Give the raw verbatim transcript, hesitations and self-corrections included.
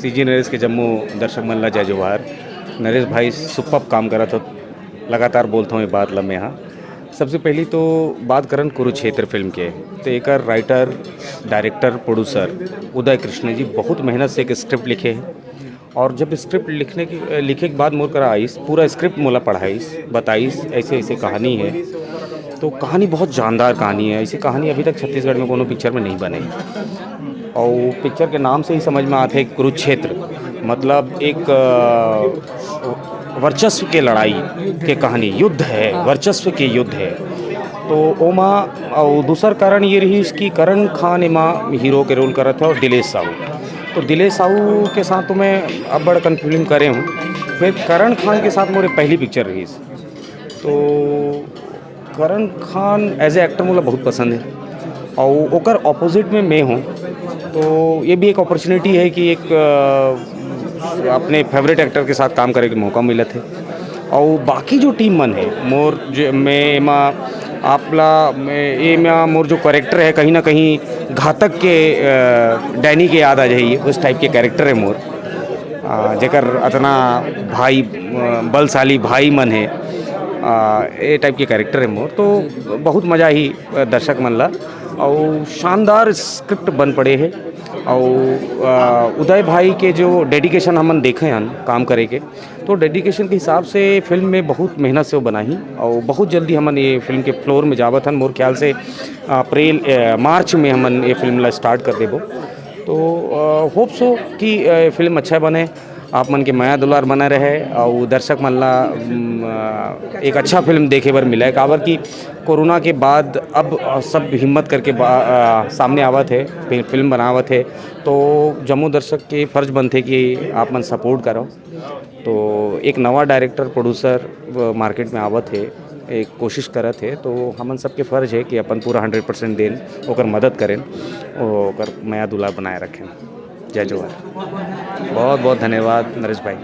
CG Naresh के जम्मो दर्शक मन ला जय जोहार। नरेश भाई सुपर काम करत हो, लगातार बोलत हूँ ये बात ला मैं। हाँ, सबसे पहली तो बात करन कुरुक्षेत्र फिल्म के, तो एकर राइटर, डायरेक्टर, प्रोड्यूसर उदय कृष्ण जी बहुत मेहनत से एक स्क्रिप्ट लिखे हैं। और जब स्क्रिप्ट लिखने की लिखे के बाद मोर करा आइस, पूरा स्क्रिप्ट मोला पढ़ाइस, बताइस ऐसे ऐसे कहानी है। तो कहानी बहुत जानदार कहानी है। ऐसी कहानी अभी तक छत्तीसगढ़ में कोनो पिक्चर में नहीं बने। और पिक्चर के नाम से ही समझ में आते हैं कुरुक्षेत्र, मतलब एक अ, वर्चस्व के लड़ाई के कहानी, युद्ध है, वर्चस्व के युद्ध है। तो ओमा और दूसर कारण ये रही कि करण खान एमा हीरो के रोल करत है और दिलेश साहू। तो दिलेश साहू के साथ तो मैं अब बड़ कन फिल्म करे हूँ, फिर करण खान के साथ मोरे पहली पिक्चर रही। तो करण खान एज ए एक्टर मोला बहुत पसंद है और ओकर अपोजिट में मैं हूँ। तो ये भी एक अपॉर्चुनिटी है कि एक अ, अपने फेवरेट एक्टर के साथ काम करे के मौका मिलत है। और बाकी जो टीम मन है मोर, जो मैं एमा आपला मैं एमा मोर जो कैरेक्टर है, कहीं ना कहीं घातक के अ, डैनी के याद आ जाइए, उस टाइप के कैरेक्टर है मोर। अ, जेकर अतना भाई अ, बलशाली भाई मन है, अ, ए टाइप के कैरेक्टर है मोर। तो बहुत मजा ही अ, दर्शक मन ला। और शानदार स्क्रिप्ट बन पड़े है। और अ, उदय भाई के जो डेडिकेशन हमन देखे हन काम करे के, तो डेडिकेशन के हिसाब से फिल्म में बहुत मेहनत से वो बनाही। और बहुत जल्दी हमन ये फिल्म के फ्लोर में जावत हन। मोर ख्याल से अप्रैल अ, मार्च में हमन ये फिल्म ला स्टार्ट कर देबो। तो होप सो कि अ, फिल्म अच्छा बने, आप मन के मया दुलार बना रहे और दर्शक मन ला उम, अ, एक अच्छा फिल्म देखे बर मिले, काबर कि कोरोना के बाद अब अ, सब हिम्मत करके बा, अ, सामने आवत है, फि- फिल्म बनावत है। तो जम्मो दर्शक के फर्ज बनथे कि आप मन सपोर्ट करो। तो एक नवा डायरेक्टर प्रोड्यूसर मार्केट में आवत है, एक कोशिश करत है, तो हमन सबके फर्ज है कि अपन पूरा हंड्रेड परसेंट देन, ओकर मदद करें, ओकर मया दुलार बनाए रखें। जय जोहार। बहुत बहुत धन्यवाद नरेश भाई।